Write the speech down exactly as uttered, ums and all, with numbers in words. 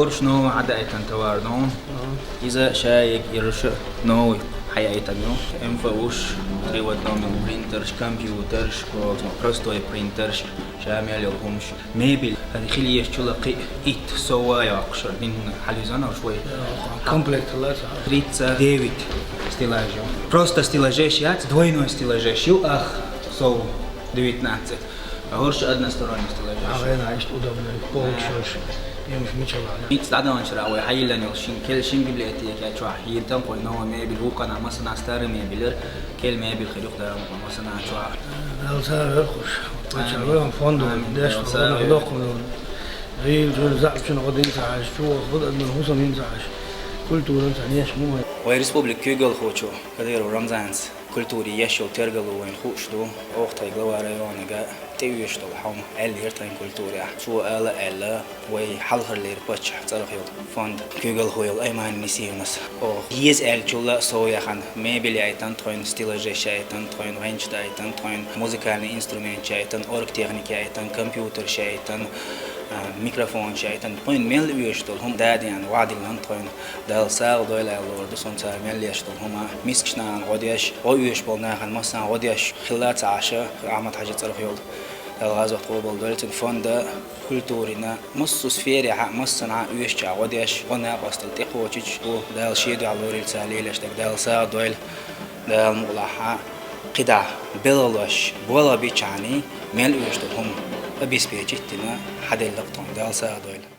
Уж новый хьадаийтина товар ду. Иза шайиг ируш новый хьаяийтина ю. МФУ-ш, три в одном принтерш, компьютерш, простой принтерш, ша мел йолу хӀумаш. Мебель, хила езачул а кхин итт сов а йоккхуш, дина хьалюзана уж вай. Комплект лаца. Тридцать девять стеллажей. Просто стеллажеш яц, двойной стеллажеш ю, ах, сов девятнадцать. А хӀорш односторонний стеллажеш. А, вайна иштта удобно, полкаш йолуш, емаш мичала. Ницкъ дӀадаханчура вай хьайиллина йолу шин, кел шин библиотека чохь хӀинца кхойна новая мебель, вукхана массанхьа старая мебель яра, кел мебель хир ю кху дара массанхьа чохь. Дала сагӀа хуьлда уьш. Паччахь вайна фонд деш, Дала сагӀа доккхун. ГӀийла чуьра, заьӀапчунна гӀо дина ца Ӏаш, чу воху адаман хӀусам йина ца Ӏаш, культуран ца неш ма вай. Вай республика куьйгалхочо Кадыров Рамзанца культуре еш йолу тергало вайна хууш ду. Оха тхайн глава районага тӀеоьшуш долу хьума аьллера тхайн культурехь. Цо ала а аьлла, вай хьалхарлера паччахь цӀарах йолу фонд куьйгалхо йолу Аймани Нисимас. Оха еза аьллачул а сов яхана, мебель яийтина тхойна, стеллажеш яийтина тхойна, гӀенчаш даийтина тхойна, музыкальный инструменташ яийтина, оргтехника яийтина, компьютерш яийтина, а, микрофонаш яийтина. Тхойна мел оьшуш долу хӀума дадеана, ваӀдиллина тхойна. Дала сагӀа дойла аьлла лур ду суна цара мел еш долу хӀума. Мискачу нахана гӀо деш, гӀо оьшуш болу нахана массанхьа гӀо деш хилла ца Ӏаш, Ахьмад-Хьаьжин цӀарах йолу. Дала гӀазот къобалдойла цуьнан фонда, культурина, массо а сферехь а, массанхьа оьшучохь гӀо деш, гӀо накъосталла тӀекхочуьйтуш бу. Дала шен дуьхьа лорийла цара лелош дерг, Дала сагӀа дойла. Дала мукъалахь, кхидӀа белхалош болх бичахьана, мел оьшуш долу хӀума обеспечить дина хьаделла-кх тхуна. Дала сагӀа дойла.